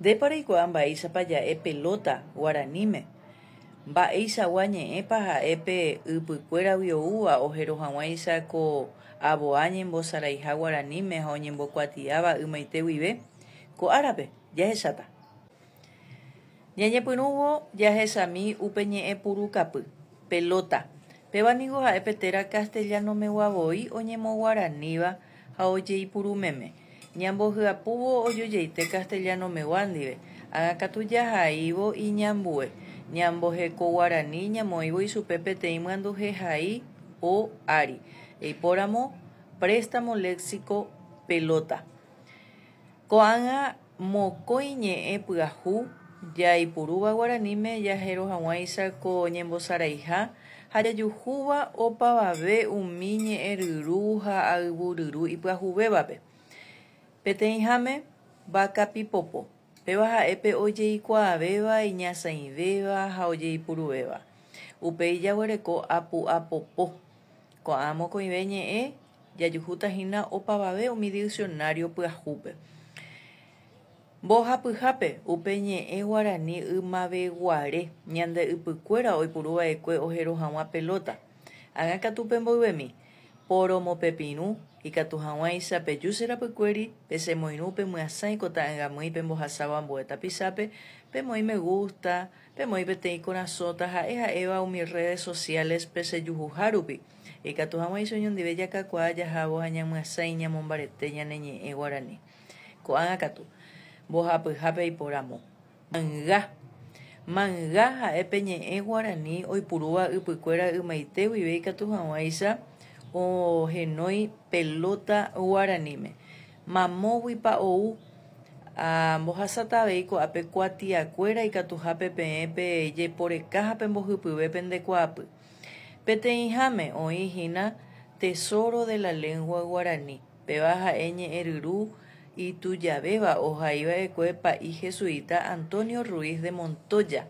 Ndépa reikuaa mba'éichapa ja'e pelóta guaraníme? Mba'eichagua ñe'ẽpa ha'e pe ypykuéragui oúva ohero hag̃uáicha ko avoa ñembosaraiha guaraníme ha oñembokuatiáva ymaite guive? Ko árape, jahecháta. Ñañepyrũvo jahechami upe ñe'ẽ purukapy, pelóta. Péva ningo ha'e pe téra castellano-megua voi oñemoguaraníva ha ojeipuru meme. Ñambohyapúvo ojojaite castellano-megua ndive, ág̃a katu jahaívo iñambue, ñambohekoguarani ñamoĩvo ichupe peteĩ myanduhehai o ári. Eipóramo préstamo léxico pelota. Ko'ág̃a mokõi ñe'ẽ pyahu jaipurúva guaraníme jahero hag̃uáicha ko ñembosaraiha ha jajuhúva opavave umi ñe'ẽryru ha ayvuryru ipyahuvévape. Peteĩháme, vakapipopo, péva ha'e pe ojeikuaavéva, iñasãivéva ha ojeipuruvéva. Upéi jaguereko apu'apopo. Ko'ã mokõive ñe'ẽ Jajuhúta hína opavave umi diccionario pyahúpe. Mbohapyhápe, upe ñe'ẽ guarani ymaveguare ñande ypykuéra oipuru va'ekue ohero hag̃ua pelóta. Ág̃a katu pe mboyvemi, poromopepirũ, ikatu hag̃uáicha peju che rapykuéri, pechemoirũ pemyasãi ko ta'angamýi pembohasávo ambue tapichápe, pemoĩ me gusta, pemoĩ peteĩ korasõ taha'e ha'éva umi redes sociales pechejuhuha rupi. Ikatu hag̃uáicha oñondive jakakuaa jahávo ha ñamyasãi ñamombarete ñane ñe'ẽ guarani. Ko'ág̃a katu, mbohapyhápe iporamo. Manga. Manga ha'e pe ñe'ẽ guarani oipurúva ypykuéra ymaite guive ikatu hag̃uáicha ohenói pelóta guaraníme. Mamóguipa ou? Ambohasáta avei ko'ápe kuatiakuéra ikatuhápe peẽ pejeporeka ha pembohypyve pende kuaapy. Peteĩháme oĩ hína Tesoro de la lengua guarani, péva ha'e ñe'ẽryru itujavéva ohaiva'ekue pa'i jesuita Antonio Ruiz de Montoya,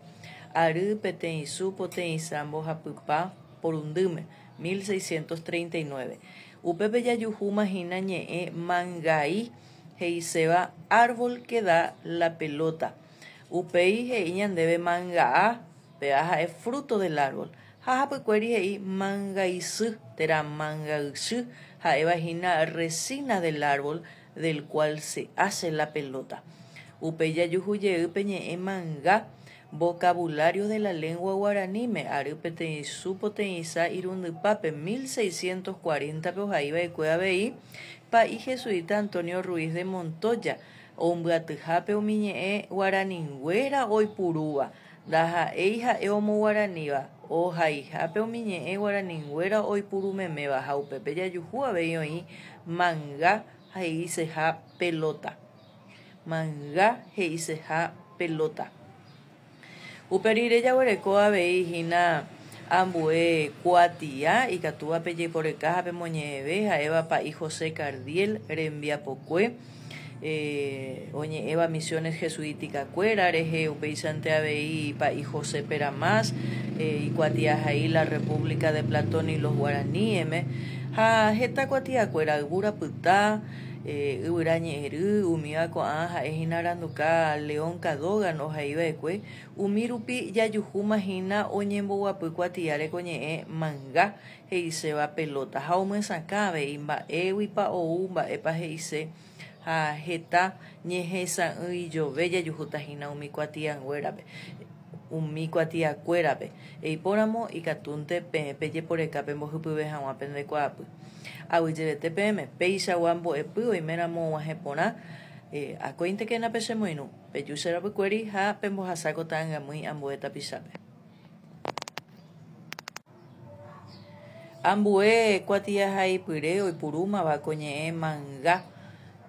ary peteĩsu poteĩsa mbohapypa porundýme, 1639. Upépe jajuhúma hína ñe'ẽ mangai he'iséva árbol que da la pelota. Upéi he'i ñandéve manga'a Péva ha'e fruto del árbol. Ha hapykuéri he'i mangaisy térã mangaysy ha'éva hína resina del árbol del cual se hace la pelota. Upéi jajuhu jey pe ñe'ẽ manga Vocabulario de la lengua guaraníme, ary peteĩ su poteĩsa irundypápe, 1640-pe ohaiva'ekue avei pa'i jesuita Antonio Ruiz de Montoya, ombyatyhápe umi ñe'ẽ guaraninguéra oipurúva. Ndaha'éi ha'e omoguaraníva, ohaihápe umi ñe'ẽ guaraninguéra oipurumeméva ha upépe jajuhu avei oĩ manga he'iseha pelóta. Manga he'iseha pelóta. Upe rire jaguereko avei hína ambue kuatia ikatúva pejeporeka ha pemoñe'ẽve ha'éva Pa'i José Cardiel rembiapokue. Oñe'ẽva misiones jesuítica-kuéra rehe, upéichante avei Pa'i José Peramás, ikuatiahai La República de Platón y los Guaraníes-me, ha heta kuatiakuéra yvu rapyta, yvyra ñe'ẽry, umíva ko'ã ha'e hína aranduka León Cadogan ohaiva'ekue, umi rupi jajuhúma hína oñemboguapy kuatiáre ko ñe'ẽ manga, he'iséva pelóta ha omyesakã avei mba'éguipa ou, mba'épa he'ise ha heta ñehesa'ỹijove jajuhúta hína umi kuatianguérape, umi kuatiakuérape. Eipóramo ikatúnte peẽ pejeporeka pembohypyve hag̃ua pende kuaapy. Aguyjevete peẽme, peichagua mbo'epy oiméramo og̃uahẽ porã, akóintekena pechemoirũ, peju che rapykuéri ha pembohasa ko ta'angamýi ambue tapichápe. Ambue kuatiahaipyre oipurúmava ko ñe'ẽ manga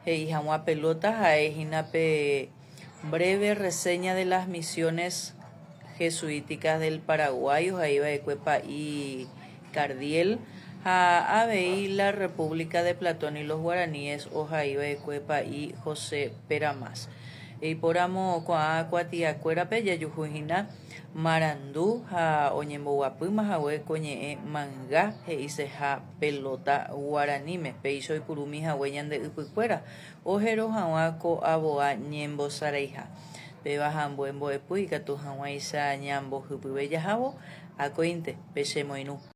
he'i hag̃ua pelóta ha'e hína pe Breve reseña de las misiones jesuíticas del Paraguay ohaiva'ekue Pa'i Cardiel ha avei La República de Platón y los Guaraníes ohaiva'ekue Pa'i José Peramás. Eipóramo ko'ã kuatiakuérape jajuhu hína Marandu ha oñemboguapýma hague ko ñe'ẽ manga he'iseha pelóta guaraníme, péicha oipurúmi hague ñande ypykuéra ohero hag̃ua ko avoa ñembosaraiha. Péva ha ambue mbo'epy ikatu hag̃uáicha ñambohypyve jahávo, akóinte pechemoirũ.